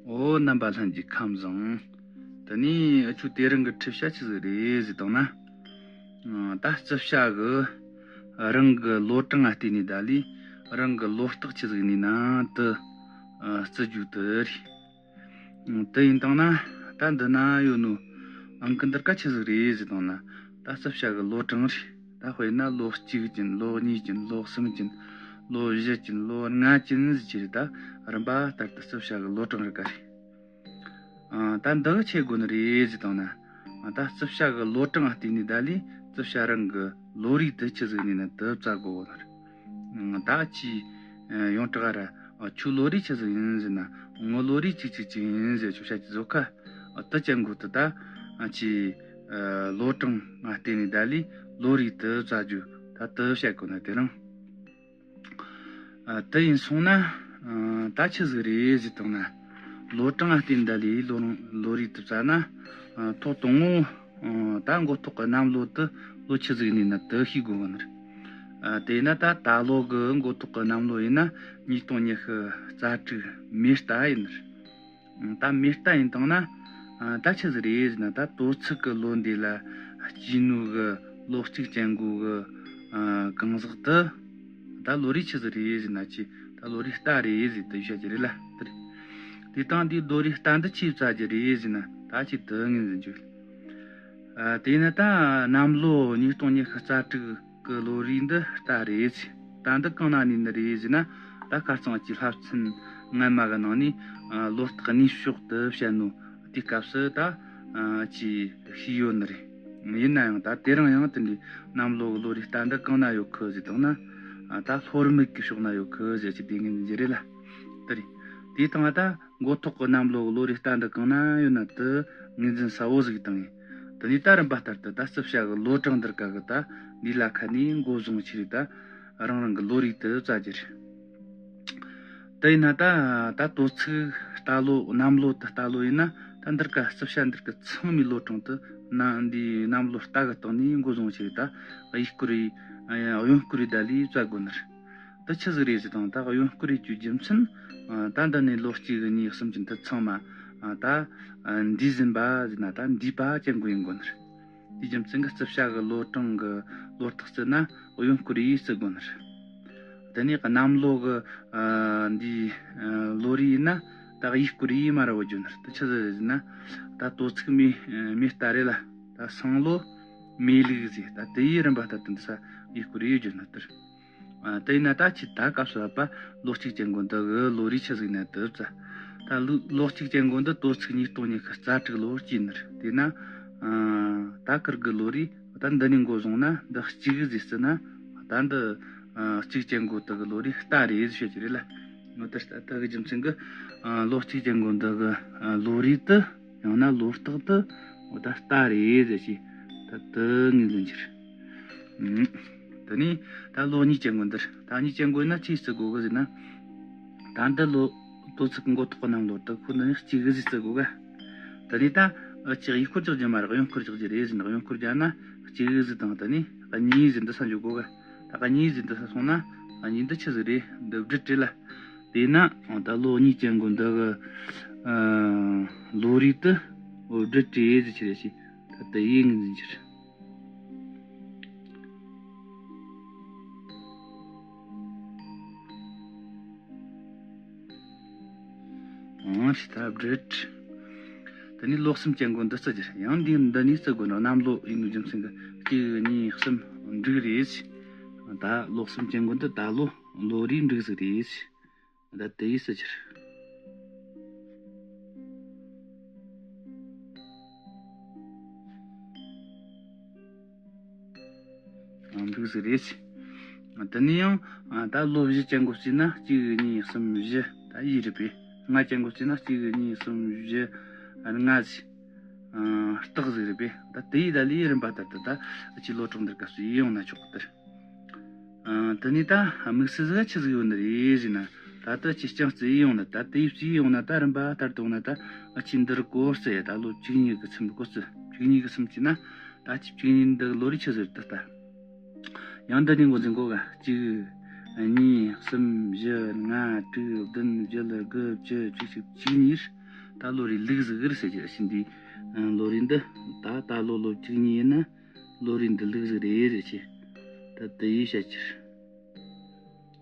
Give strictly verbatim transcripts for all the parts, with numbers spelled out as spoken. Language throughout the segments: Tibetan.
འོ། རྣམ་པ་ལྷན་རྒྱས་ཁམས་བཟང་། དེ་ནས་ཨ་ཆུ་དེ་རིང་གི་ཁྲིད་བྱ་ཆི་ཟིག་རེད་ཟེར་བཏང་ན། ཨ། ད་རྩིབ་བྱ་གི་རང་གི་ལོ་གྲངས་ལ་བལྟས་ནས་ད་ལས་རང་གི་ལོ་རྟགས་ཆི་ཟིག་ནས་ན་དེ་ཨ་བརྩི་རྒྱུ་དེ་རེད། ཨ། དེ་ཡིན་བཏང་ན་ད་འདི་ན་ཡོད་ནོ་ཨང་ཀི་འདི་རིགས་ཆི་ཟིག་རེད་ཟེར་བཏང་ན། ད་རྩིབ་བྱ་གི་ལོ་གྲངས་རེད། ད་དཔེར་ན་ལོ་གཅིག་ཅན། ལོ་གཉིས་ཅན། ལོ་གསུམ་ཅན། ལོ་བཞི་ཅན། ལོ་ལྔ་ཅན་ཟེར་གྱི་རེད། ད་རིམ་པ་ལྟར་དུ་རྩིབ་བྱ་གི་ལོ་གྲངས་རིགས་ག་རེད། ཨ། ད་འདི་གི་ཆི་དགོས་ནི་རེད་ཟེར་བཏང་ན། ཨ། ད་རྩིབ་བྱ་གི་ལོ་གྲངས་ལ་བལྟས་ནས་ད་ལས་རྩིབ་བྱ་རང་གི་ལོ་རེའི་དེ་ཆི་ཟིག་ནས་ན་དེ་བཙལ་དགོས་གོ་ནི་རེད། ཨ། ད་ཅི་ཡོངས་གྲགས་ར། ཨ། ཁྱོའི་ལོ་རེའི་ཆི་ཟིག་ཡིན་ཟེར་ན། ངའི་ལོ་རེའི་ཅིག་ཅིག་ཅིག་ཡིན་ཟེར། ཁྱོ་བཤད་ཀྱི་བཟོ་ཁ། ཨ། དེ་ཅན་གོ་དེ་ད། ཨ། ཅི། ཨ། ལོ་གྲངས་ལ་བལྟས་ནས་ད་ལས་ལོ་རེའི་དེ་བཙལ་རྒྱུ། ད་དེ་བཤད་གོ་ནི་དེ་རིང་། ཨ། དེ་ཡིན་སོང་ན། ཨ། ད་ཆི་ཟིག་རེད་ཟེར་བཏང་ན། ལོ་གྲངས་ལ་བལྟས་ནས་ད་ལས་ལོ་རང་ལོ་རེའི་དེ་བཙལ་ན། ཨ། ཐོག་དང་པོ། ཨ། ད་མགོ་ཐོག་གི་གནམ་ལོ་དེ་ལོ་ཆི་ཟིག་ནས་ན་དེ་ཤེས་དགོས་གི་ནི་རེད། ཨ། དེས་ན་ད་ད་ལོ་གི་མགོ་ཐོག་གི་གནམ་ལོ་ཡིན་ན་ཉིས་སྟོང་ཉི་ཤུ་རྩ་དྲུག་མེ་རྟ་ཡིན་ནི་རེད། ད་མེ་རྟ་ཡིན་བཏང་ན། ཨ། ད་ཆི་ཟིག་རེད་ཟེར་ན། ད་དོ་ཚིགས་གི་ལོ་འདི་ལ་སྐྱེས་ནོ་གི་ལོ་གཅིག་ཅན་གོ་གི། ཨ། གང་ཟག་དེ་ད་ལོ་རེའི་ཆི་ཟིག་རེད་ཟེར་ན། ཅི། ད་ལོ་རེའི་རྟ་རེད་ཟེར་དེ་བཤད་ཀྱི་རེད་ལ། དེ་རེད། དེ་དང་དེའི་ལོ་རེའི་རྟ་འདི་ཆི་བཙལ་རྒྱུ་རེད་ཟེར་ན། ད་ཅི་དེ་ངོས་འཛིན་རྒྱུ། ཨ། དེས་ན་ད་གནམ་ལོ་ཉིས་སྟོང་ཉི་ཤུ་རྩ་དྲུག་གི་ལོ་རེའི་འདི་རྟ་རེད། ད་འདི་གང་ན་ནས་ནི་རེད་ཟེར་ན། ད་ཁ་རྩང་གི་བསླབ་ཚན་སྔ་མ་གི་ནང་ནས། ཨ། ལོ་རྟགས་གནས་ཕྱོགས་དེ་བཤད་ནོ་དེའི་སྐབས་སུ་ད། ཨ། ཅི་ཤེས་ཡོད་ནི་རེད། ཡིན་ན་ཡང་ད་དེ་རིང་ཡང་དེ་འདྲའི་གནམ་ལོ་གི་ལོ་རེའི་རྟ་འདི་གང་ན་ཡོད་གི་ཟེར་བཏང་ན། ཨ། ད་ལྷོ་རི་མིག་གི་ཕྱོགས་ན་ཡོད་གི་ཟེར་གྱི་དེ་ངོས་འཛིན་རྒྱུ་རེད་ལ། དེ་རེད། དེའི་སྟེང་ད་མགོ་ཐོག་གི་གནམ་ལོ་གི་ལོ་རེའི་རྟ་འདི་གང་ན་ཡོད་ན་དེ་ངོས་འཛིན་གསལ་བོ་ཟིག་བཏང་ངས། དེ་ནས་ད་རིམ་པ་ལྟར་དུ་ད་རྩིབ་བྱ་གི་ལོ་གྲངས་འདི་རིགས་གི་ད་འདི་ལ་ཁ་ནས་མགོ་བཟུང་ཆི་རེད། ད་རང་རང་གི་ལོ་རེའི་དེ་བཙལ་རྒྱུ་རེད། དེ་ཡིན་ན་ད་ད་དོ་ཚིགས་རྟ་ལོ། གནམ་ལོ་དེ་རྟ་ལོ་ཡིན་ན། ད་འདི་རིགས་གི་རྩིབ་བྱ་འདི་རིགས་གི་ཚང་མའི་ལོ་གྲངས་དེ་ན་འདིའི་གནམ་ལོ་རྟ་གི་སྟེང་ནས་མགོ་བཟུང་ཆི་རེད། ད་དབྱིན་སྐོར་ཡི། ཨ། གཡོན་སྐོར་ཡི་ད་ལས་བཙལ་དགོས་ནི་རེད། དེ་ཆི་ཟིག་རེད་ཟེར་བཏང་། ད་གཡོན་སྐོར་ཡི་རྒྱུ་རྒྱུ་མཚན། ཨ། ད་འདི་ནས་ལོ་གཅིག་གཉིས་གསུམ་གྱི་འདི་ཚང་མ། ཨ། ད། ཨ། འདིས་ཟིན་པ་ཟེར་ན་ད་འདིས་པ་ཅན་གོ་ཡིན་དགོས་ནི་རེད། དེའི་རྒྱུ་མཚན་གྱིས་རྩིབ་བྱ་གི་ལོ་གྲངས་གི་ལོ་རྟགས་བརྩི་ན་གཡོན་སྐོར་ཡིས་བརྩི་དགོས་ནི་རེད། དེ་ནས་གནམ་ལོ་གི། ཨ། འདི། ཨ། ལོ་རེ་ཡིན་ན་ད་དབྱིན་སྐོར་ཡིས་མར་བུད་རྒྱུ་ནི་རེད། དེ་ཆི་ཟིག་རེད་ཟེར་ན། ད་དོ་ཚིགས་མེ་མེ་རྟ་རེད་ལ། ད་སང་ལོ་མེ་ལུག་ཟེར། ད་དེ་ཡི་རིམ་པ་ལྟར་དུ་འདི་ས་དབྱིན་སྐོར་ཡིས་བརྗོད་ནི་དེ་རེད། ཨ། དེ་ཡིན་ན་ད་ཅི་ད་སྐབས་སུ་བབ་པ་ལོ་གཅིག་ཅན་གོ་འདི་གི་ལོ་རེའི་ཆི་ཟིག་ན་དེ་བཙལ། ད་ལོ་ལོ་གཅིག་ཅན་གོ་འདི་དོ་ཚིགས་ཉིས་སྟོང་ཉི་ཤུ་རྩ་དྲུག་ལོར་སྐྱེས་ནི་རེད། དེས་ན། ཨ། ད་ཁིར་གི་ལོ་རེ་ད་འདི་ནས་མགོ་བཟུང་ན་འདི་གཅིག་ཟིག་བརྩིས་ན། ད་འདི། ཨ། གཅིག་ཅན་གོ་དེ་གི་ལོ་རེའི་རྟ་རེད་ཟེར་གྱི་རེད་ལ། འོ་ད་ད་གི་རྒྱུ་མཚན་གྱིས། ཨ། ལོ་གཅིག་ཅན་གོ་འདི་གི། ཨ། ལོ་རེའི་དེ། ཡང་ན་ལོ་རྟགས་དེ། འོ་ད་རྟ་རེད་ཟེར་གྱི། ད་དེ་ངོས་འཛིན་གྱི་རེད། ཨུམ། དེ་ནས་ད་ལོ་གཉིས་ཅན་གོ་འདི་རེད། ད་གཉིས་ཅན་གོ་ཡིན་ན་ཆི་བརྩི་དགོས་གི་ཟེར་ན། ད་འདི་ལོ་དོ་ཚིགས་མགོ་ཐོག་གི་གནམ་ལོ་དེ་ཁོ་འདི་ནས་གཅིག་ཟིག་བརྩི་དགོས་ག། དེ་ནས་ད་ཅི་དབྱིན་སྐོར་རྒྱག་རྒྱུ་མ་རེད། གཡོན་སྐོར་རྒྱག་རྒྱུ་རེད་ཟེར་ན། གཡོན་སྐོར་རྒྱག་ན་གཅིག་ཟིག་དང་། དེ་ནས་གཉིས་ཟིག་འདི་ས་འཇོག་དགོས་ག། ད་གཉིས་ཟིག་འདི་ས་སོང་ན་གཉིས་འདི་ཆི་ཟིག་རེད། འདི་སྦྲུལ་རེད་ལ། དེས་ན་ད་ལོ་གཉིས་ཅན་གོ་འདི་གི། ཨ། ལོ་རེའི་དེ། འོ། སྦྲུལ་རེད་ཟེར་གྱི་རེད་ཞེས། ད་དེ་ཡི་ངོས་འཛིན་གྱི་རེད། འོང་ཞིག་ད་སྦྲུལ། དེ་ནས་ལོ་གསུམ་ཅན་གོ་འདི་བརྩི་རྒྱུ་རེད། ཡང་འདི་འདི་ནས་བརྩི་དགོས་ན་གནམ་ལོ་ཡིན་ནོ་རྒྱུ་མཚན་གྱིས་གཅིག་གཉིས་གསུམ་འབྲུག་རེད། ད་ལོ་གསུམ་ཅན་གོ་འདི་ད་ལོ་ལོ་རེའི་འབྲུག་ཟིག་རེད། ད་དེ་ཡི་བརྩི་རྒྱུ་རེད། ཨ། འབྲུག་ཟིག་རེད། དེ་ནས་ཡང་། ཨ། ད་ལོ་བཞི་ཅན་གོ་བརྩིས་ན་གཅིག་གཉིས་གསུམ་བཞི། ད་ཡི་རེད་པས། ལྔ་ཅན་གོ་བརྩིས་ན་གཅིག་གཉིས་གསུམ་བཞི། ཨ། ལྔ་ཟིག་ཨ། སྟག་ཟིག་རེད་པས། ད་དེ་ཡི་ད་ལོའི་རིམ་པ་ལྟར་དུ་ད་ཅི་ལོ་གྲངས་འདིར་སྐབས་སུ་ཡི་ཡོང་ན་ཆོག་གི་དེར། ཨ། དེ་ནས་ད་དམིགས་བསལ་ཟིག་ཆི་ཟིག་ཡོད་ནི་རེད་ཟེར་ན། ད་ལྟ་ཅི་རྐྱང་བརྩི་ཡི་ཡོང་ན། ད་དེ་ཡི་བརྩི་ཡི་ཡོང་ན། ད་རིམ་པ་ལྟར་དུ་ཡོང་ན། ད་ཨ་ཅི་འདིར་གོ་བརྩི་ཡ། ད་ལོ་བཅུ་གཉིས་གི་ཚུམ་གོ་བརྩི། བཅུ་གཉིས་གི་ཚུམ་བརྩིས་ན། ད་ཅི་བཅུ་གཉིས་འདི་ལོ་རེའི་ཆི་ཟིག་རེད། ད་ལྟ་ཡང་འདི་ནས་འགོ་འཛིན་གོ་ག། གཅིག་གཉིས། གསུམ། བཞི། ལྔ། དྲུག། བདུན། བརྒྱད། དགུ། བཅུ། བཅུ་གཅིག་བཅུ་གཉིས། ད་ལོ་རེའི་ལུག་ཟིག་རེད་ཟེར་རྒྱུ་རེད། ཕྱིན་དུས་ལོ་རེའི་འདི་ད་ད་ལོ་ལོ་བཅུ་གཉིས་ཡིན་ན་ལོ་རེའི་འདི་ལུག་ཟིག་རེད་ཟེར་རྒྱུ། ད་དེ་ཡིས་བཤད་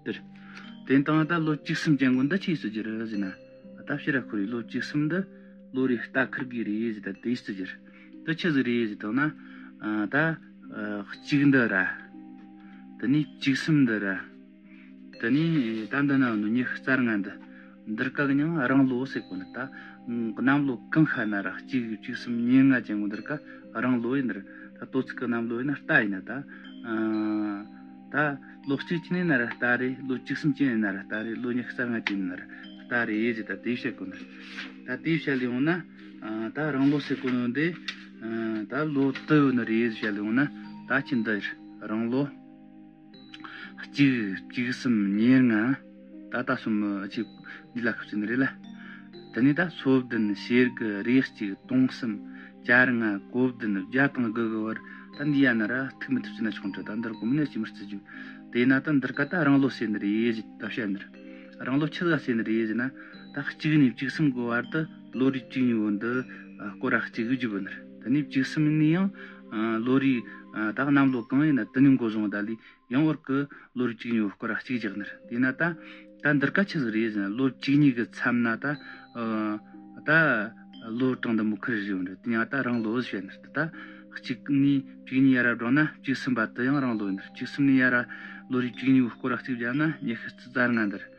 རྒྱུ་རེད། དེ་དང་ད་ལོ་བཅུ་གསུམ་ཅན་གོ་འདི་ཆི་ཟེར་རྒྱུ་རེད་ཟེར་ན། ད་ཕྱིར་ར་ཁོ་རེ་ལོ་བཅུ་གསུམ་འདི་ལོ་རེའི་རྟ་ཁུར་གི་རེད་ཟེར། ད་དེ་ཟེར་རྒྱུ་རེད། ད་ཆི་ཟིག་རེད་ཟེར་དང་ན། ད་གཅིག་འདི་ར། དེ་ནས་བཅུ་གསུམ་འདི་ར། དེ་ནས་ད་འདི་ན་ནི་ཉི་ཤུ་རྩ་ལྔ་འདི། འདིར་ཀ་གི་མྱིང་རང་ལོ་ཟེར་གོ་ནི། ད་གནམ་ལོ་གང་ཤར་ན་ར་གཅིག་བཅུ་གསུམ་ཉེར་ལྔ་ཅན་གོ་འདིར་ཀ་རང་ལོ་ཡིན་ནི་རེད། ད་དོ་ཚིགས་ཀྱི་གནམ་ལོ་ཡིན་ན་རྟ་ཡིན་ན་ད། ད་ལོ་གཅིག་ཅི་ནས་ན་ར་རྟ་རེད། ལོ་བཅུ་གསུམ་ཅི་ནས་ན་ར་རྟ་རེད། ལོ་ཉི་ཤུ་རྩ་ལྔ་ཅི་ནས་ན་ར་རྟ་རེད་ཟེར། ད་དེ་བཤད་གོ་ནི་རེད། ད་དེ་བཤད་ལེ་ཡོང་ན། ད་རང་ལོ་ཟེར་གོ་ནོ་འདི། ད་ལོ་དུ་ཡོད་ནི་རེད་ཟེར་བཤད་ལེ་ཡོང་ན། ད་ཅི་འདི་རང་ལོ། གཅིག་བཅུ་གསུམ་ཉེར་ལྔ། ད་ལྟ་གསུམ་གཅིག་འདི་ལ་ཁུ་ཚུན་རེད་ལ། དེ་ནས་ད་སོ་བདུན་ཞེ་དགུ་རེ་གཅིག་སྟོང་གསུམ་བརྒྱ་ལྔ་གོ་བདུན་བརྒྱ་དང་དགུ་གི་བར་ད་འདི་ཡ་ན་ར་ཐུག་མི་ཐུབ་ཅི་ན་ཆོག་འདྲ། ད་འདིར་གོ་མི་ནས་ཅི་མི་རྩི་རྒྱུ། དེ་ན་ད་འདིར་ཀ་ད་རང་ལོ་ཟེར་ནི་རེད་ཟེར། ད་བཤད་ནི་རེད། རང་ལོ་ཆི་ཟིག་ཟེར་ནི་རེད་ཟེར་ན། ད་གཅིག་ནས་བཅུ་གསུམ་གི་བར་དུ་ལོ་རེའི་བཅུ་གཉིས་བོ་འདི་སྐོར་ར་གཅིག་གི་རྒྱུ་བོ་ནི་རེད། དེ་ནས་བཅུ་གསུམ་ནས་ཡང་ལོ་རེའི་ད་གནམ་ལོ་གང་ཡིན་ན་དེ་ནས་འགོ་བཟུང་ད་ལས། ཡང་བར་གི་ལོ་རེ་བཅུ་གཉིས་པོ་སྐོར་ར་གཅིག་རྒྱག་ནི་རེད། དེས་ན་ད་ད་འདིར་ཀ་ཆི་ཟིག་རེད་ཟེར་ན། ལོ་བཅུ་གཉིས་གི་མཚམས་ན་ད་ད་ལོ་གྲངས་འདི་མོ་ཁུར་རེ་ཡོང་རེད། དེ་ཡང་ད་རང་ལོ་ཟེར་ནི་རེད། ད་གཅིག་ནས་བཅུ་གཉིས་ཡ་ར་བསྒྲོགས་ན་བཅུ་གསུམ་པ་དེ་ཡང་རང་ལོ་ཡིན་ནི་རེད། བཅུ་གསུམ་ནས་ཡ་ར་ལོ་རེ་བཅུ་གཉིས་པོ་སྐོར་ར་གཅིག་བརྒྱབ་ན་ཉི་ཤུ་རྩ་ལྔ་འདི་རེད།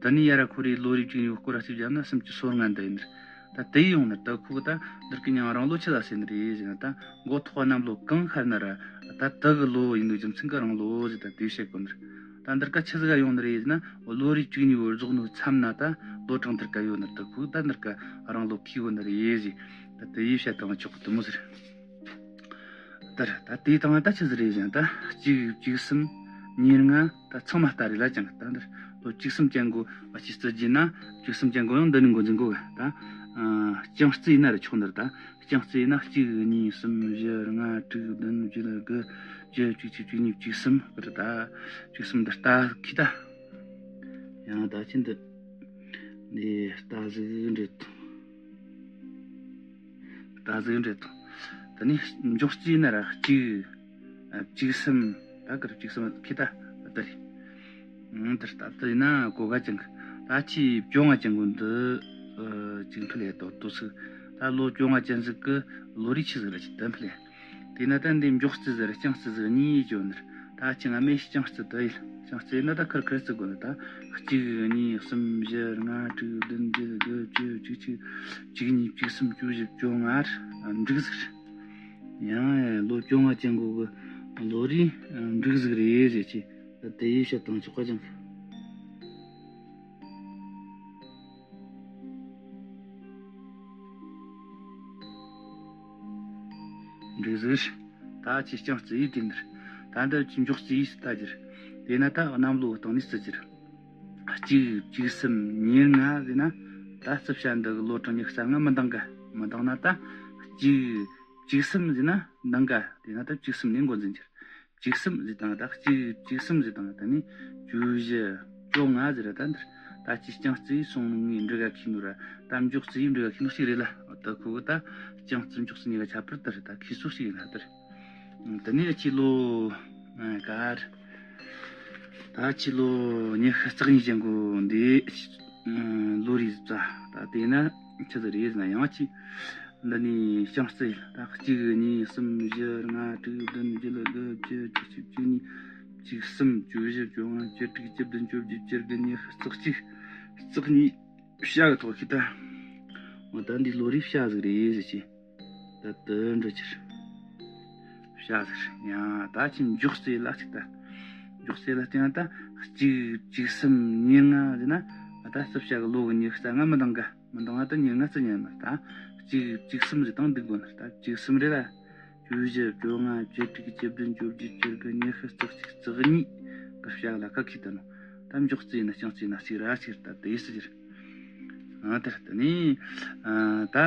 དེ་ནས་ཡ་ར་ཁོ་རེ་ལོ་རེ་བཅུ་གཉིས་པོ་སྐོར་ར་གཅིག་བརྒྱབ་ན་སུམ་ཅུ་སོ་ལྔ་འདི་ཡིན་ནི་རེད། ད་དེ་ཡོང་ནི་ད་ཁོ་གི་ད་འདིར་གི་མྱིང་རང་ལོ་ཆི་ལ་ཟེར་ནི་རེད་ཟེར་ན། ད་མགོ་ཐོག་གནམ་ལོ་གང་ཤར་ན་ར་ད་དེ་གི་ལོ་ཡིན་ནོ་རྒྱུ་མཚན་གི་རང་ལོ་ཟེར། ད་དེ་བཤད་གོ་ནི་རེད། ད་འདིར་ཀ་ཆི་ཟིག་ཡོང་ནི་རེད་ཟེར་ན། ལོ་རེ་བཅུ་གཉིས་པོ་རྫོགས་ནོ་མཚམས་ན་ད་ལོ་གྲངས་འདིར་ཀ་ཡོད་ནི་ད་ཁོ་ད་འདིར་ཀ་རང་ལོ་ཁི་ཡོད་ནི་རེད་ཟེར། ད་དེ་ཡིས་བཤད་དང་ཆོག་གི་དེ་མོ་ཟེར། ད་ར་ད་དེ་དང་ད་ཆི་ཟིག་རེད་ཟེར་ན། ད་གཅིག་བཅུ་གསུམ་ཉེར་ལྔ་ད་ཚང་མ་རྟ་རེད་ལ་ཅང་གི། ད་འདིར་ལོ་བཅུ་གསུམ་ཅན་གོ་ཨ་ཅི་རྩི་རྒྱུ་ན། བཅུ་གསུམ་ཅན་གོ་ཡང་འདི་ནས་འགོ་འཛིན་གོ་གི། ད་རྐྱང་རྩི་ཡིན་ན་ར་ཆོག་འདིར་ད། རྐྱང་རྩི་ཡིན་ན་གཅིག་གཉིས་གསུམ་བཞི་ལྔ་དྲུག་བདུན་བརྒྱད་དགུ་བཅུ་བཅུ་གཅིག་བཅུ་གཉིས་བཅུ་གསུམ་གི་རེད། ད་བཅུ་གསུམ་འདི་རྟ་ཁི་ད། ཡང་ད་ཅི་འདི་འདི་རྟ་ཟིག་འདྲེད་དང་། རྟ་ཟིག་འདྲེད་དང་། ད་ནི་འཇོག་རྩིས་ན་ར་གཅིག་བཅུ་གསུམ། ད་གར་བཅུ་གསུམ་ཁི་ད་ད་རེད། ཨང་། དེར་ད་ལྟ་ཡིན་ན་གོ་ག་ཅན་གི། ད་ཆི་བཅོ་ལྔ་ཅན་གོ་འདི་ཅིག་འཕེལ་ཡ་དོ་དོ་ཚིག། ད་ལོ་བཅོ་ལྔ་ཅན་ཟིག་གི་ལོ་རེ་ཆི་ཟིག་ར་ཅིག་ད་འཕེལ་ཡ། དེས་ན་ད་འདི་འཇོག་རྩིས་ཟིག་ར་རྐྱང་རྩིས་ཟིག་གཉིས་ཡོད་ནི་རེད། ད་ཁྱེད་ང་མེ་ཤི་རྐྱང་རྩིས་ད་ཡིན། རྐྱང་རྩིས་ཡིན་ན་ད་ཁར་ཁར་རྩིས་དགོས་ནི། ད་གཅིག་གཉིས་གསུམ་བཞི་ལྔ་དྲུག་བདུན་བརྒྱད་དགུ་བཅུ་བཅུ་གཅིག་བཅུ་གཉིས་བཅུ་གསུམ་བཅུ་བཞི་བཅོ་ལྔ་ར་འབྲུག་ཟིག་རེད། ཡང་ལོ་བཅོ་ལྔ་ཅན་གོ་གི་ལོ་རེ་འབྲུག་ཟིག་རེད་ཟེར་གྱི། ད་དེ་ཡིས་བཤད་དང་ཆོག་ག་ཅང་། འབྲུག་ཟིག་རེད། ད་ཁྱེད་རྐྱང་རྩིས་ཡིན་དེ་འདིར། ད་འདི་ཁྱེད་འཇོག་རྩིས་ཡིན་ཟེར་ལྟ་རྒྱུ་རེད། དེས་ན་ད་གནམ་ལོ་སྟེང་ནས་རྩི་རྒྱུ་རེད། གཅིག་བཅུ་གསུམ་ཉེར་ལྔ་ཟེར་ན། ད་རྩིས་བྱ་འདི་གི་ལོ་གྲངས་ཉི་ཤུ་རྩ་ལྔ་མི་འདང་ག། མི་འདང་ན་ད་གཅིག་བཅུ་གསུམ་ཟེར་ན་འདང་ག། དེས་ན་ད་བཅུ་གསུམ་ནས་འགོ་འཛིན་རྒྱུ་རེད། བཅུ་གསུམ་ཟེར་དང་ད་གཅིག་བཅུ་གསུམ་ཟེར་དང་ད་ནི་བཅུ་བཞི་བཅོ་ལྔ་ཟེར་ར། ད་འདིར་ད་ཅི་རྐྱང་རྩིས་སོང་ངས་འབྲི་ག་ཁྱི་ནོ་ར། ད་འཇོག་རྩིས་འབྲི་ག་ཁྱི་ནོ་གཅིག་རེད་ལ། ད་ཁོ་གི་ད་རྐྱང་རྩིས་འཇོག་རྩིས་གཉིས་ཀ་ཁྱད་པར་ད་རེད། ད་ཁྱི་སོ་གཅིག་ཡིན་ན་ད་རེད། ད་ནི་ཁྱི་ལོ་ག་རེད། ད་ཁྱི་ལོ་ཉི་ཤུ་རྩ་གཉིས་ཅན་གོ་འདི་ལོ་རེ་རྩ། ད་དེ་ན་ཁྱི་ཟིག་རེད་ཟེར་ན་ཡང་ཁྱི། འདི་ནས་རྐྱང་རྩིས་ཡིན། ད་གཅིག་གཉིས་གསུམ་བཞི་ལྔ་དྲུག་བདུན་བརྒྱད་དགུ་བཅུ་བཅུ་གཅིག་བཅུ་གཉིས་བཅུ་གསུམ་བཅུ་བཞི་བཅོ་ལྔ་བཅུ་དྲུག་བཅུ་བདུན་བཅུ་བརྒྱད་བཅུ་དགུ་ཉི་ཤུ་རྩ་གཅིག་རྩ་གཉིས་བྱ་གི་ཐོག་གི་ད། འོ་ད་འདི་ལོ་རེའི་བྱ་ཟིག་རེད་ཟེར་གྱི། ད་དུ་འགྲོ་ཕྱིར་བྱ་ཟིག་རེད། ཡང་ད་ཁྱིམ་འཇོག་རྩིས་ལ་གཅིག་ད། འཇོག་རྩིས་ལ་བརྟེན་ད་གཅིག་བཅུ་གསུམ་ཉེར་ལྔ་ཟེར་ན། ད་རྩིས་བྱ་གི་ལོ་གི་ཉི་ཤུ་རྩ་ལྔ་མི་འདང་ག། མི་འདང་བ་ད་ཉེར་ལྔ་རྩི་ཉན་མ་རེད། ད་གཅིག་བཅུ་གསུམ་ཟེར་དང་འདུག་དགོས་ནི་རེད། ད་བཅུ་གསུམ་རེད་ལ། བཅུ་བཞི་བཅོ་ལྔ་བཅུ་དྲུག་བཅུ་བདུན་བཅུ་བརྒྱད་བཅུ་དགུ་ཉི་ཤུ་རྩ་གཅིག་རྩ་གཉིས་གི་བྱ་ལ་ཁ་ཁྱི་ད་ནོ། ད་འཇོག་རྩིས་ན་རྐྱང་རྩིས་ན་གཅིག་ར་གཅིག་རེད། ད་དེ་ཟེར་རྒྱུ་རེད། ཨ་དེར་ད་ནི་ད་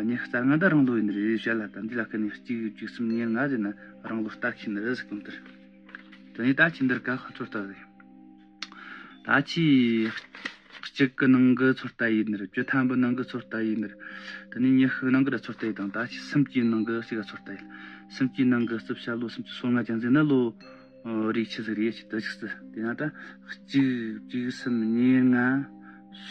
ཉི་ཤུ་རྩ་ལྔ་ད་རང་ལོ་ཡིན་ནི་རེད་བྱ་ལ། ད་འདི་ལ་ཁ་ནས་གཅིག་བཅུ་གསུམ་ཉེར་ལྔ་ཟེར་ན་རང་ལོ་ལྟར་ཁྱི་ནི་རེད་ཟེར་གོ་ནི་དེར། ད་ནི་ད་ཁྱི་འདིར་ག་ཁ་ཚོར་ལྟ་རེད། ད་ཁྱི། གཅིག་གི་ནང་གི་ཚོད་ལྟ་ཡིན་ནི་རེད། བཅུ་ཐམ་པའི་ནང་གི་ཚོད་ལྟ་ཡིན་ནི་རེད། དེ་ནས་ཉི་ཤུ་ནང་གི་ཚོད་ལྟ་ཡིན་དང་། ད་ཅི་སུམ་ཅུའི་ནང་གི་གཅིག་ག་ཚོད་ལྟ་ཡིན། སུམ་ཅུའི་ནང་གི་རྩིབ་ཤ་ལོ་སུམ་ཅུ་སོ་ལྔ་ཅན་ཟིག་ན་ལོ། ཨོ། རེད། ཆི་ཟིག་རེད། ཆི་ད་ཆི་ཟིག་དེ་ན་ད་གཅིག་གཅིག་གསུམ་གཉིས་ལྔ་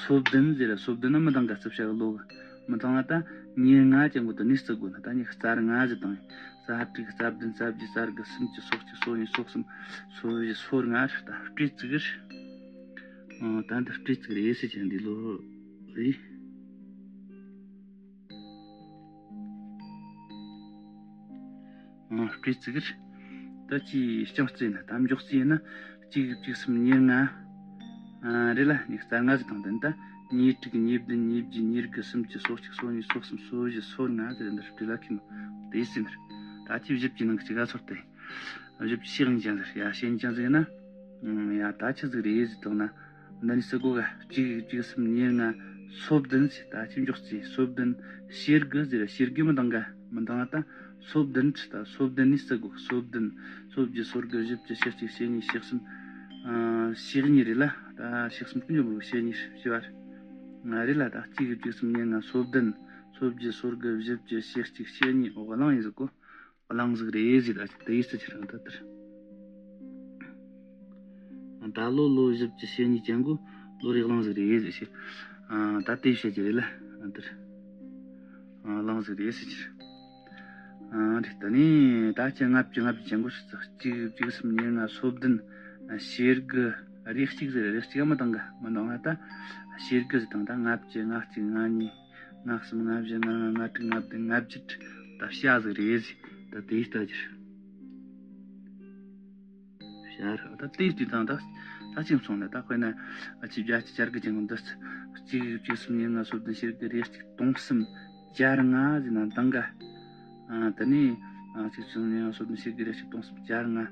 སོ་བདུན་ཟེར་ར། སོ་བདུན་ན་མི་འདང་ག་རྩིབ་ཤ་གི་ལོ་གི་མི་འདང་ང་། ད་གཉིས་ལྔ་ཅན་གོ་དེ་ནས་བརྩི་དགོས་ན། ད་ཉི་ཤུ་རྩ་ལྔ་ཟིག་དང་། རྩ་དྲུག་རྩ་བདུན་རྩ་བརྒྱད་རྩ་དགུ་སུམ་ཅུ་སོ་གཅིག་སོ་གཉིས་སོ་གསུམ་སོ་བཞི་སོ་ལྔ་རེད། ད་སྤྲེལ་བརྩི་གི་རེད། ཨོ། ད་འདི་སྤྲེལ་བརྩི་གི་རེད་ཟེར་གྱི་འདི་ལོ་རེད། ཨ། སྤྲེལ་བརྩི་གི་རེད། ད་ཅི་རྐྱང་བརྩི་ཡིན་ན། ད་མགྱོགས་བརྩི་ཡིན་ན་གཅིག་གཅིག་གསུམ་གཉིས་ལྔ། ཨ། རེད་ལ། ཉི་ཤུ་རྩ་ལྔ་ཟིག་དང་། དེ་ནས་ད་གཉིས་དྲུག་གཉིས་བདུན་གཉིས་བརྒྱད་གཉིས་དགུ་སུམ་ཅུ་སོ་གཅིག་སོ་གཉིས་སོ་གསུམ་སོ་བཞི་སོ་ལྔ་ཟེར། འདིར་སྤྲེལ་ལ་ཁེལ་ནོ་དེ་ཡིན་ཟེར་ནི་རེད། ད་ཅི་བཞི་བཅུའི་ནང་གི་གཅིག་ག་ཚོད་ལྟ་ཡིན། བཞི་བཅུ་ཞེ་གཉིས་ཅན་ཟིག་རེད། ཡ། ཞེ་གཉིས་ཅན་ཟིག་ཡིན་ན། ཨང་། ཡ། ད་ཆི་ཟིག་རེད་ཟེར་དང་ན། འདི་ནས་བརྩི་དགོས་ག་གཅིག་གཅིག་གསུམ་གཉིས་ལྔ་སོ་བདུན་ཟེར། ད་ཅི་མགྱོགས་བརྩི། སོ་བདུན། ཞེ་དགུ་ཟེར། ཞེ་དགུ་མི་འདང་ག་མི་འདང་ང་། ད་སོ་བདུན་ཟེར། ད་སོ་བདུན་ནས་བརྩི་དགོས། སོ་བདུན། སོ་བརྒྱད་སོ་དགུ་བཞི་བཅུ་ཞེ་གཅིག་ཞེ་གཉིས་ཞེ་གསུམ། ཨང་། ཞེ་གཉིས་རེད་ལ། ད་ཞེ་གསུམ་ཀུན་ཡོད་པོ་ཞེ་གཉིས་ཞེ་བར། ང་རེད་ལ། ད་གཅིག་གཅིག་གསུམ་གཉིས་ལྔ་སོ་བདུན། སོ་བརྒྱད་སོ་དགུ་བཞི་བཅུ་ཞེ་གཅིག་ཞེ་གཉིས། འོ། གླང་ཡིན་ཟིག་གོ་གླང་ཟིག་རེད་ཟེར། ད་དེ་ཡིས་ཟེར་ཁྱེར་ད་ལྟར། ད་ལོ་ལོ་བཞི་བཅུ་ཞེ་གཉིས་ཅན་གོ་ལོ་རེ་གླང་ཟིག་རེད་ཟེར་ཞེས། ཨ། ད་དེ་བཤད་ཀྱི་རེད་ལ། ད་ལྟར། ཨ། གླང་ཟིག་རེད་ཟེར་ཁྱེར། ཨ། རེད། ད་ནི་ད་ཁྱེད་ལྔ་བཅུ་ལྔ་བཅུ་ཅན་གོ་ཞིག་ཚག་གཅིག་གཅིག་གསུམ་གཉིས་ལྔ་སོ་བདུན། ཨ། ཞེ་དགུ། རེ་གཅིག་ཟེར། རེ་གཅིག་མི་འདང་ག་མི་འདང་ང་། ད་ཞེ་དགུ་ཟེར་དང་། ད་ལྔ་བཅུ་ལྔ་གཅིག་ལྔ་གཉིས། ལྔ་གསུམ་ལྔ་བཞི་ལྔ་ལྔ་ལྔ་དྲུག་ལྔ་བདུན་ལྔ་བརྒྱད། ད་བྱ་ཟིག་རེད་ཟེར། ད་དེ་ཡིས་ལྟ་རྒྱུ་རེད། བྱ་རེད། ད་དེ་ཡིས་དུས་དང་ད་ད་ཅིག་སོང་ན། ད་དཔེར་ན་ཨ་ཆི་བརྒྱད་ཅུ་གྱ་དགུ་ཅན་གོ་འདི་གཅིག་གཅིག་གསུམ་གཉིས་ལྔ་སོ་བདུན་ཞེ་དགུ་རེ་གཅིག་སྟོང་གསུམ་གྱ་ལྔ་ཟེར་ན་འདང་ག་ཨ། ད་ནི་ཨ་གཅིག་གསུམ་གཉིས་ལྔ་སོ་བདུན་ཞེ་དགུ་རེ་གཅིག་སྟོང་གསུམ་གྱ་ལྔ།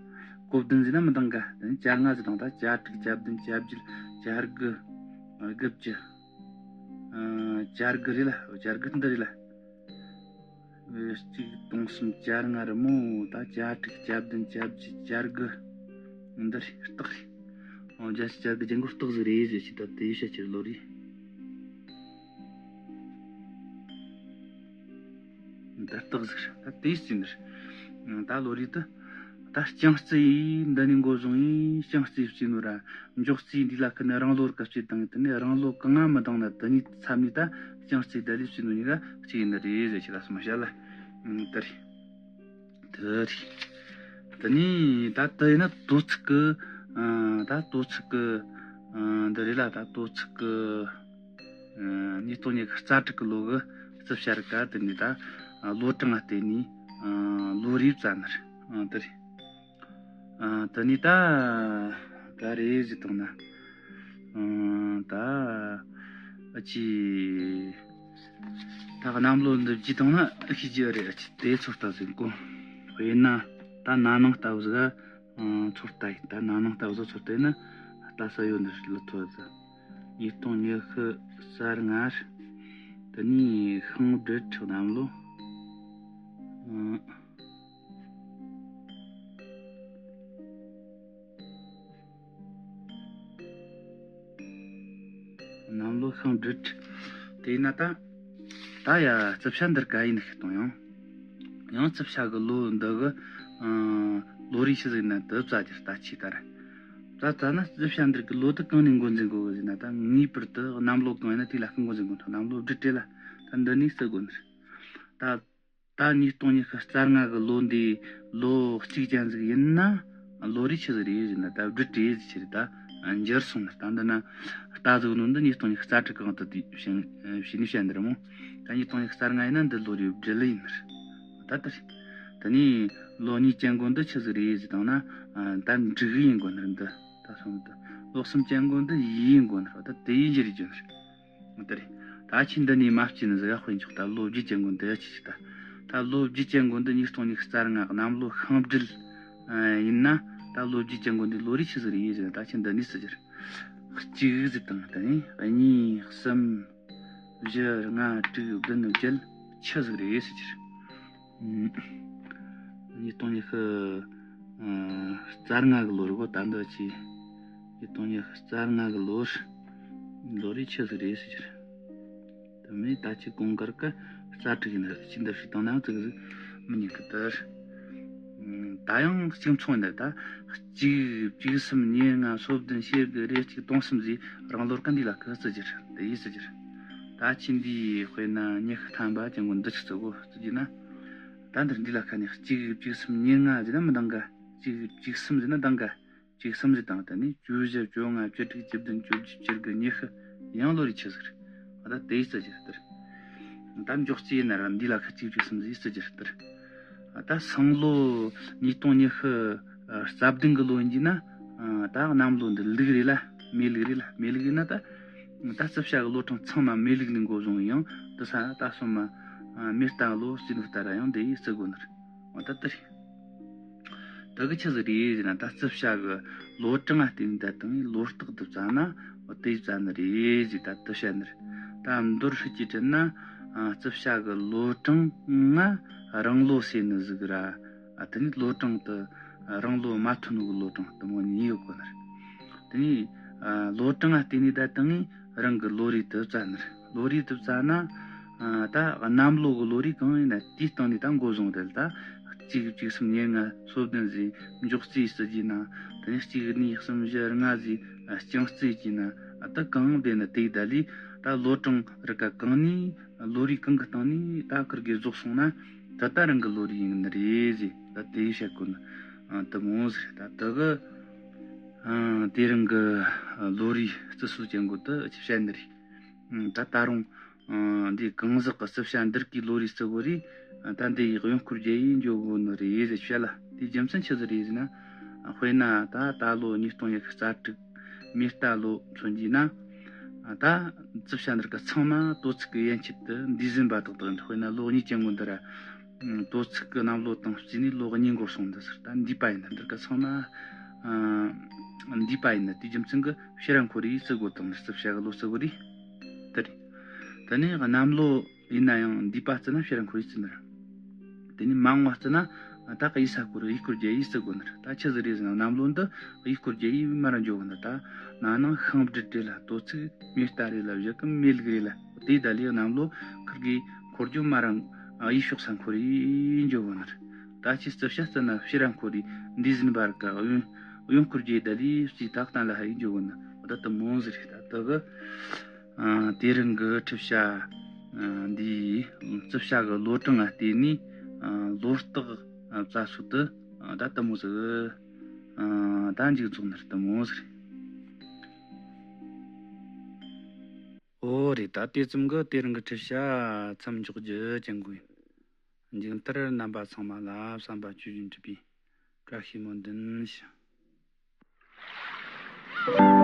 གོ་བདུན་ཟེར་ན་མི་འདང་ག་ད་ནི་གྱ་ལྔ་ཟེར་དང་། ད་གྱ་དྲུག་གྱ་བདུན་གྱ་བརྒྱད་གྱ་དགུ། ཨ། དགུ་བཅུ། ཨ། གྱ་དགུ་རེད་ལ། གྱ་དགུ་འདི་རེད་ལ། ཨེ། གཅིག་སྟོང་གསུམ་གྱ་ལྔ་རེད་མོ། ད་གྱ་དྲུག་གྱ་བདུན་གྱ་བརྒྱད་གྱ་དགུ་འདི་རེད། སྟག་རེད། ཨོ། བརྒྱད་ཅུ་གྱ་དགུ་ཅན་གོ་སྟག་ཟིག་རེད་ཟེར་ཞིག་ད་དེ་བཤད་ཁྱེར་ལོ་རེད། ད་སྟག་ཟིག་རེད། ད་དེ་ཟིན་རེད། ད་ལོ་རེད་དུ། ད་རྐྱང་རྩིས་ཡིན་འདི་ནས་འགོ་བཟུང་ཡིན། རྐྱང་རྩིས་བརྩིས་ནོ་ར། མགྱོགས་རྩིས་འདི་ལ་ཁི་ནས་རང་ལོར་སྐབས་བརྩིས་དང་། དེ་ནས་རང་ལོ་གང་ང་མི་འདང་ན་དེ་ནས་མཚམས་ནས་ད་རྐྱང་རྩིས་ད་ལས་བརྩིས་ནོ་གཉིས་ཀ་གཅིག་ཡིན་ནི་རེད་ཟེར་ཞིག་ལ་སོ་མ་བཤད་ལ། ཨང་། དེ་རེད། དེ་རེད། དེ་ནས་ད་དེ་ཡིན་ན་དོ་ཚིགས་ཀྱི། ཨང་། ད་དོ་ཚིགས་ཀྱི། ཨང་། འདི་རེད་ལ། ད་དོ་ཚིགས་ཀྱི། ཨང་། ཉིས་སྟོང་ཉི་ཤུ་རྩ་དྲུག་གི་ལོ་གི་རྩིབ་ཤ་རིགས་ཀ་དེ་ནས་ད་ལོ་གྲངས་ལ་བརྟེན་ནས། ཨང་། ལོ་རེ་བརྩི་ནི་རེད། ཨང་། དེ་རེད། ཨ། དེ་ནས་ད་ག་རེ་ཟེར་དང་ན། ཨ། ད་ཨ་ཅི། ད་གནམ་ལོ་འདི་བརྗེས་དང་ན་ཤེས་ཀྱི་རེད། ཨ་ཅི་དེ་ཚོད་ལྟ་ཟིན་གོ་ཡིན་ན། ད་ན་ནིང་ལྟ་བུ་ཟིག་ཨ། ཚོད་ལྟ་ཡིན། ད་ན་ནིང་ལྟ་བུ་ཟིག་ཚོད་ལྟ་ཡིན་ན་ལྟ་ས་ཡོད་འདི་ལོ་ཐོ་ཟིག་ཉིས་སྟོང་ཉི་ཤུ་རྩ་ལྔ་རེད། དེ་ནས་ཤིང་སྦྲུལ་གནམ་ལོ། ཨ། གནམ་ལོ་ཤིང་སྦྲུལ། དེས་ན་ད། ད་ཡ་རྩིབ་ཤ་འདིར་ག་ཡིན་ཤི་གཏོང་ཡང་། ཡང་རྩིབ་ཤ་གི་ལོ་འདི་གི། ཨ། ལོ་རེ་ཆི་ཟིག་ན་དུ་བཙའ་རྒྱུ་ལྟ་ཆེ་ལྟར། བཙའ་བཙའ་ན་རྩིབ་ཤ་འདིར་གི་ལོ་དུ་གང་ནས་འགོ་འཛིན་དགོས་གི་ཟེར་ན། ད་ངེས་པར་དུ་གནམ་ལོ་གང་ཡིན་ན་དེ་ལ་ཀི་འགོ་འཛིན་དགོས་ཐོག་གནམ་ལོ་སྦྲུལ་རེད་ལ། ད་འདི་ནས་བརྩི་དགོས་ནི་རེད། ད། ད་ཉིས་སྟོང་ཉི་ཤུ་རྩ་ལྔ་གི་ལོ་འདི་ལོ་གཅིག་ཅན་ཟིག་ཡིན་ན། ལོ་རེ་ཆི་ཟིག་རེད་ཟེར་ན། ད་སྦྲུལ་རེད་ཟེར་ཆི་རེད། ད་འགྱུར་སོང་ནི། ད་འདི་ན་རྟ་ཟིག་ནོ་འདི་ཉིས་སྟོང་ཉི་ཤུ་རྩ་དྲུག་གི་གང་དུ་དེ་བྱིན་བྱིན་ནི་བྱ་འདི་རེད་མོ། ད་ཉིས་སྟོང་ཉི་ཤུ་རྩ་ལྔ་ཡིན་ན་འདི་ལོ་རེ་སྦྲུལ་ཡིན་ནི་རེད། ད་ལྟ་རེད། དེ་ནས་ལོ་གཉིས་ཅན་གོ་འདི་ཆི་ཟིག་རེད་ཟེར་དང་ན། ད་འབྲུག་ཡིན་གོ་ནི་རེད། འདི་ད་སོང་འདི། ལོ་གསུམ་ཅན་གོ་འདི་ཡུལ་ཡིན་གོ་ནི་རེད། ད་དེ་ཡིན་གྱི་རེད་གྱི་ནི་རེད། དེ་རེད། ད་ཁྱེད་འདི་ནས་མ་བརྩིས་ནི་ཟིག་ག་དཔེ་འཇོག་ད་ལོ་བརྒྱད་ཅན་གོ་འདི་ཡ་ཆི་ཆི་ད། ད་ལོ་བརྒྱད་ཅན་གོ་འདི་ཉིས་སྟོང་ཉི་ཤུ་རྩ་ལྔ་གནམ་ལོ་ཤིང་སྦྲུལ་ཡིན་ན། ད་ལོ་བརྒྱད་ཅན་གོ་འདི་ལོ་རེ་ཆི་ཟིག་རེད་ཟེར་ན། ད་ཁྱེད་འདི་ནས་ཟེར་རྒྱུ་རེད། གཅིག་ཟེར་དང་། དེ་ནས་གཉིས། གསུམ། བཞི། ལྔ། དྲུག། བདུན། བརྒྱད། ཆི་ཟིག་རེད་ཟེར་རྒྱུ་རེད། ཉིས་སྟོང་ཉི་ཤུ་རྩ་ལྔ་གི་ལོ་རེད་གོ་ད་འདི་ཆི། ཉིས་སྟོང་ཉི་ཤུ་རྩ་ལྔ་གི་ལོ་རེད། ལོ་རེ་ཆི་ཟིག་རེད་ཟེར་གྱི་རེད། དེ་མིན་ད་ཁྱེད་གོང་དཀར་གི་རྩ་དྲུག་ཡིན་ན་ཅི་འདི་ཞིག་བཏང་ན་ཙིག་ཟིག་མི་ཉན་གི་དེར། ད་ཡང་གཅིག་མཚུངས་ཡིན་ན། ད་གཅིག་གཅིག་གསུམ་གཉིས་ལྔ་སོ་བདུན་ཞེ་དགུ་རེ་གཅིག་དོན་གསུམ་ཟིག་རང་ལོར་ག་འདི་ལ་ཁི་ཟེར་གྱི་རེད། དེ་ཡིས་ཟེར་གྱི་རེད། ད་ཁྱེད་འདིའི་དཔེར་ན་ཉི་ཤུ་ཐམ་པ་ཅན་གོ་འདི་ཆི་ཟེར་གོ་ཟེར་གྱི་ན། ད་འདིར་འདི་ལ་ཁ་ནས་གཅིག་གཅིག་གསུམ་གཉིས་ལྔ་ཟེར་ན་མི་འདང་ག་གཅིག་གཅིག་གསུམ་ཟེར་ན་འདང་ག་གཅིག་གསུམ་ཟེར་དང་། ད་ནི་བཅུ་བཞི་བཅོ་ལྔ་བཅུ་དྲུག་བཅུ་བདུན་བཅུ་བཞི་བཅུ་དགུ་ཉི་ཤུ་ཡང་ལོ་རེ་ཆི་ཟིག་རེད། ད་དེ་ཡིས་ཟེར་གྱི་རེད་དེར། ད་མགྱོགས་ཅི་ཡིན་ན་ར་འདི་ལ་ཁ་གཅིག་གཅིག་གསུམ་ཟིག་ཟེར་གྱི་རེད་དེར། ད་སང་ལོ་ཉིས་སྟོང་ཉི་ཤུ་རྩ་བདུན་གི་ལོ་ཡིན་གྱི་ན། ད་གནམ་ལོ་འདི་ལུག་རེད་ལ་མེ་ལུག་རེད་ལ། མེ་ལུག་ཡིན་ན་ད། ད་རྩིབ་ཤ་གི་ལོ་གྲངས་ཚང་མ་མེ་ལུག་ནས་འགོ་བཟུང་ཡང་དེ་ས་ད་སོ་མ། མེ་རྟ་ལོ་རྩིབ་ནུབ་ལྟར་ཡང་དེ་ཡིས་བརྩི་དགོས་ནི་རེད། འོ་ད་དེ་རེད། དེ་གི་ཆི་ཟིག་རེད་ཟེར་ན། ད་རྩིབ་ཤ་གི་ལོ་གྲངས་ལ་བརྟེན་ནས་ད་དང་ལོ་རྟགས་དེ་བཙལ་ན་འོ་དེ་བཙལ་ནི་རེད་ཟེར། ད་དེ་བཤད་ནི་རེད། ད་མདོར་ཧྲིལ་གྱིས་དྲིལ་ན། ཨ། རྩིབ་ཤ་གི་ལོ་གྲངས་ང་རང་ལོ་ཟེར་ནི་ཟིག་ར། ཨ། དེ་ནི་ལོ་གྲངས་དེ་རང་ལོ་མ་ཐོན་ནོ་གི་ལོ་གྲངས་དེ་མོ་གཉིས་ཡོད་གོ་ནི་རེད། དེ་ནི། ཨ། ལོ་གྲངས་ལ་བརྟེན་ནས་ད་དང་རང་གི་ལོ་རེ་དེ་བཙལ་ནི་རེད། ལོ་རེ་དེ་བཙལ་ན། ཨ། ད་གནམ་ལོ་གི་ལོ་རེ་གང་ཡིན་ན་དེའི་སྟེང་ནས་ད་འགོ་བཟུང་རེད། ད་གཅིག་གཅིག་གསུམ་གཉིས་ལྔ་སོ་བདུན་ཟིག་མགྱོགས་རྩིས་ཟེར་གྱི་ན། དེ་ནས་གཅིག་གཉིས་གསུམ་བཞི་ལྔ་ཟིག་རྐྱང་རྩིས་གྱི་ན། ཨ། ད་གང་བསྡད་ན་དེའི་ད་ལས་ད་ལོ་གྲངས་རི་ཀ་གང་ནས་ལོ་རེ་གང་གི་སྟེང་ནས་ད་ཁུར་གི་རྫོགས་སོང་ན་ད་ད་རང་གི་ལོ་རེ་ཡིན་ནི་རེད་ཟེར། ད་དེ་བཤད་གོ་ནི་དེ་མོ་ཟིག་རེད། ད་དེ་གི། ཨ། དེ་རིང་གི་ལོ་རེའི་རྩི་སྲོལ་ཅན་གོ་དེ་ཅི་བཤད་ནི་རེད། ད་ད་རུང་། ཨ། འདི་གང་ཟག་གི་རྩིབ་ཤ་འདི་རིགས་ཀྱི་ལོ་རེའི་རྩི་གོ་རེད། ད་འདི་ཡི་གཡོན་སྐོར་རྒྱལ་ཡིས་འཇོག་གོ་ནི་རེད་ཟེར་བཤད་ལ། དེའི་རྒྱུ་མཚན་ཆི་ཟིག་རེད་ཟེར་ན། དཔེར་ན་ད་ད་ལོ་ཉིས་སྟོང་ཉི་ཤུ་རྩ་དྲུག་མེ་རྟ་ལོ་མཚོན་གྱི་ན། ད་རྩིབ་ཤ་འདི་རིགས་ཚང་མ་དོ་ཚིགས་ཀྱི་ཡན་ཆད་དུ་འདས་ཟིན་པ་དག་དག་འདི། དཔེར་ན་ལོ་གཉིས་ཅན་གོ་འདི་ར། དོ་ཚིགས་ཀྱི་གནམ་ལོ་དང་བརྩིས་ནས་ལོ་གཉིས་འགོར་སོང་འདི་ཟེར། ད་འདས་པ་ཡིན་ན་འདི་རིགས་ཚང་མ། ཨ། འདས་པ་ཡིན་ན་དེའི་རྒྱུ་མཚན་གྱིས་ཕྱིར་ར་འཁོར་རེ་རྩི་དགོས་དང་། རྩིབ་ཤ་གི་ལོ་རྩི་གོ་རེད། དེ་རེད། དེ་ནས་གནམ་ལོ་ཡིན་ན་ཡང་འདས་པ་བརྩིས་ན་ཕྱིར་ར་འཁོར་རེ་རྩི་ནི་རེད། དེ་ནས་མ་འོངས་པ་བརྩིས་ན་ད་གཡས་ས་སྐོར་གཡས་སྐོར་རྒྱལ་ཡིས་རྩི་དགོས་ནི་རེད། ད་ཆི་ཟིག་རེད་ཟེར་ན། གནམ་ལོ་འདི་གཡས་སྐོར་རྒྱལ་ཡིས་མར་ར་འཇོག་གོ་ནི། ད་ན་ནིང་ཤིང་སྦྲུལ་རེད་ལ། དོ་ཚིགས་མེ་རྟ་རེད་ལ། བཞི་ཀ་མེ་ལུག་རེད་ལ། དེ་ད་ལས་གནམ་ལོ་ཁུར་གི་འཁོར་རྒྱུ་མར་ར་གཡས་ཕྱོགས་ས་འཁོར་རེ་འཇོག་གོ་ནི་རེད། ད་ཁྱེད་རྩིབ་ཤ་བརྩིས་ན་ཕྱིར་ར་འཁོར་རེ་འདས་ཟིན་པ་རིགས་ཀ་གཡོན་གཡོན་སྐོར་རྒྱལ་ད་ལས་རྩིས་ད་གཏན་ལ་ཕབ་ཡིན་འཇོག་གོ་ནི། འོ་ད་དེ་མོ་ཟིག་རེད། ད་དེ་གི། ཨ། དེ་རིང་གི་ཁྲིད་བྱ། ཨ། འདིའི་རྩིབ་ཤ་གི་ལོ་གྲངས་ལ་བརྟེན་ནས། ཨ། ལོ་རྟགས་བཙལ་སྲོལ་དེ། ཨ། ད་དེ་མོ་ཟིག་ཨ། ད་མཇུག་རྫོགས་ནི་རེད། དེ་མོ་ཟིག་རེད། ཨོ་རེད། ད་དེ་ཙམ་གྱིས་དེ་རིང་གི་ཁྲིད་བྱ་མཚམས་འཇོག་རྒྱུ་ཅན་གོ་ཡིན། མཇུག་མཐར་རྣམ་པ་ཚང་མ་ལ་བསམ་པ་ཆོས་བཞིན་གྲུབ་པའི་བཀྲ་ཤིས་སྨོན་འདུན་ཞུ།